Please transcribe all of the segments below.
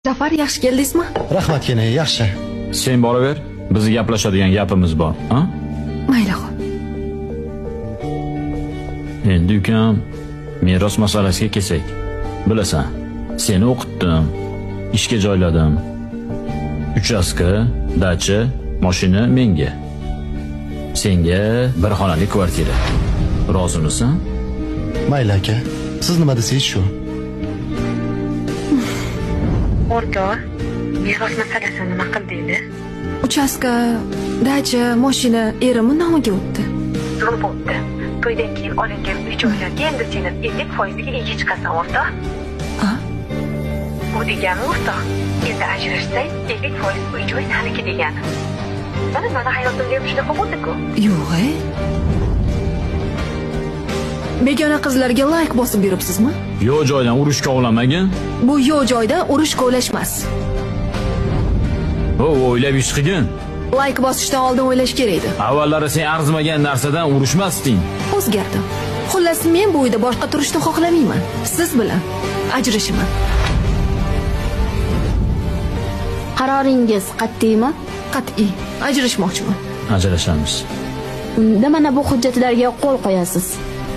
Zafar, yaxshi keldingizmi? Rahmat kene, yaxshi. Sen boraver, bizni gaplashadigan gapimiz bor, a? Mayli, xo'p. Endi ukam, meros masalasiga kelsak. Bilasan, seni o'qitdim, ishga joyladim. Uchastka, dacha, mashina menga. Senga bir xonali kvartira. Rozimisan? Mayli aka. Siz nima desangiz shu. O'rtoq, meros masalasini nima qildingiz? Uchastka, dacha, mashina erimni nomiga o'tdi. Zo'r bo'pti. To'ydan keyin olingan uy joylarga endi seni 50% ga ega chiqasan, o'rtoq. A? Bu degani o'rtoq, endi ajrashsang 50% uy joy saniki degani. Mana mani hayotimda ham shunaqa bo'ldi-ku. Yo'q, e? Begona qizlarga like bosib yuribsizmi? Yo'q joydan urushga ovlamagin. Bu yo'q joyda urush kovlashmas. O, o'ylab ish qilgin. Like bosishdan oldin o'ylash kerak edi. Avvallari sen arzimagan narsadan urushmasding. O'zgardim. Xullas, men bu uyda boshqa turishni xohlamayman. Siz bilan ajrashaman. Qaroringiz qat'iymi? Qat'iy ajrashmoqchiman. Ajrashamiz. Unda mana bu hujjatlarga qo'l qo'yasiz.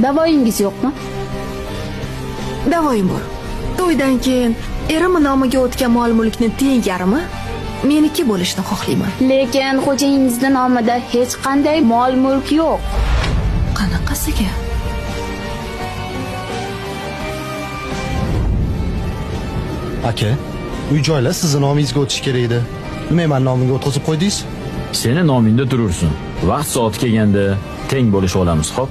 Da'voyingiz yo'qmi? Da'voyim bor. To'ydan keyin erim nomiga o'tgan mol-mulkni teng yarmi meniki bo'lishini xohlayman. Lekin xo'jayingizni nomida hech qanday mol-mulk yo'q. Qanaqasiga? Aka, uy joylar sizni nomingizga o'tishi kerak edi. Nima meni nomimga o'tkazib qo'ydingiz? Seni nomingda turursin. Vaqt soati kelganda teng bo'lishib olamiz, xo'p?